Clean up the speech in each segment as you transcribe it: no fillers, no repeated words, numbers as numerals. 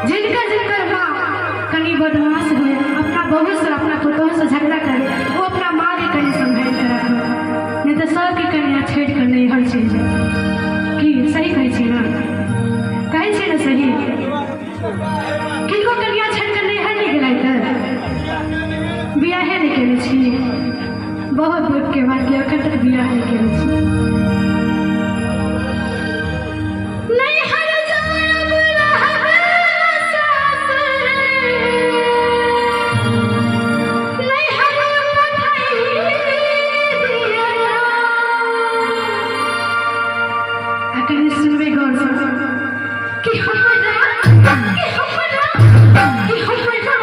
जिनकर जिनकर माँ कनि बदमाश होय, अपना बहू से अपना पुतोह से झगड़ा करे, वो अपना माँ के कनि सम्भालि के रखो, नहीं तो सबके कनिया छोड़ि कऽ नैहर चलि जाय। की सही कहै छी ने? कहै छी ने सही? किनको कनिया छोड़ि कऽ नैहर नहि गेलै तऽ बियाहे नहि केने छी। बहुत दुख के बात कि अखन तक बियाह नहि केने छी। नैहर जायब रहब सासुर, नैहर पठाइ दिअ। आ कनि सुनबै गौरसँ कि हमरा कि हमरा कि हमरा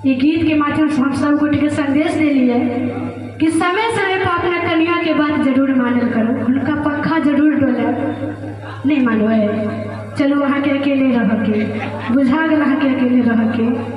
ई गीत के माध्यम से हम सब गोटे के संदेश देलिए कि समय समय पर अपना कन्या के बात जरूर मानल करू, हुनका पंखा जरूर डोले। नहीं मानबै? चलू, अहाँके अकेले रहके बुझा गेल, अहाँके अकेले रहके।